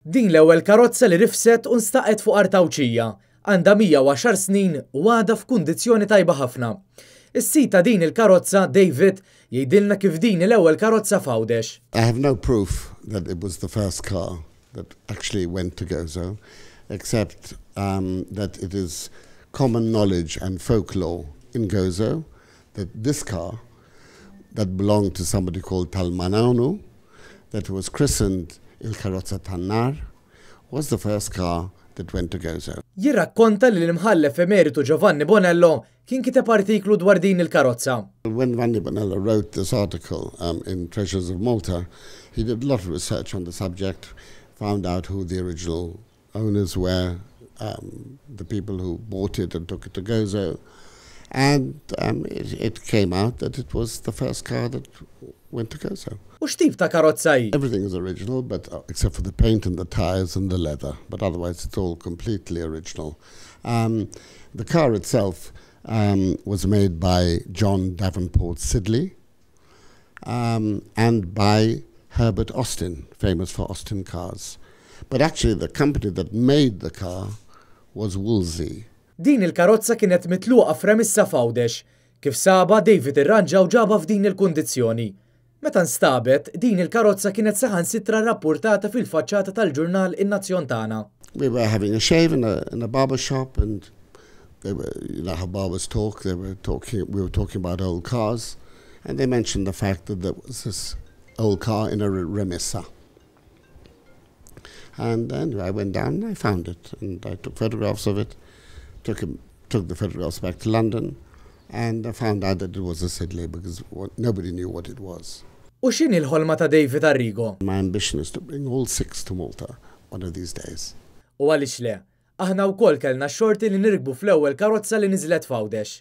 Din l-ewwel karozza li rifset u nstaqet fuq art Għawdxija. Għandha 110 snin u għadha f'kundizzjoni tajba ħafna. Is-sid ta' din il-karozza, David, jgħidilna kif din l-ewwel karozza f'Għawdex. I have no proof that it was the first car that actually went to Gozo, except that it is common knowledge and folklore in Gozo that this car that belonged to somebody called Talmananu, that was christened Il Karozza Tan-Nar, was the first car that went to Gozo. Jirrakkonta li l-imħallef emeritu Giovanni Bonello kien kiteb artiklu dwar din il-karozza. When Vanni Bonello wrote this article in Treasures of Malta, he did a lot of research on the subject, found out who the original owners were, the people who bought it and took it to Gozo, and it came out that it was the first car that went to Gozo. U x'tip ta' karozza hi? Everything is original, but except for the paint and the tires and the leather, but otherwise it's all completely original. The car itself was made by John Davenport Siddeley and by Herbert Austin, famous for Austin cars. But actually the company that made the car was Wolseley. Din il-karozza kienet mitluqa f'remissa f'Għawdex. Kif saba David irranġa u ġaba f'din il-kundizzjoni. Meta nstabet, din il-karozza kienet saħansitra rapportata fil-faċċata tal-ġurnal In-Nazzjon Tagħna. We were having a shave in a barber shop, and they were, you know how barbers talk, they were talking, we were talking about old cars, and they mentioned the fact that there was this old car in a remissa. And then I went down and I found it, and I took photographs of it, took the photographs back to London, and I found out that it was a Siddeley because nobody knew what it was. U x'inhi l-ħolma ta' David Arrigo? My ambition is to bring all six to Malta one of these days. U għaliex le? Aħna wkoll kellna xorti li nirkbu fl-ewwel karozza li niżlet f'Għawdex.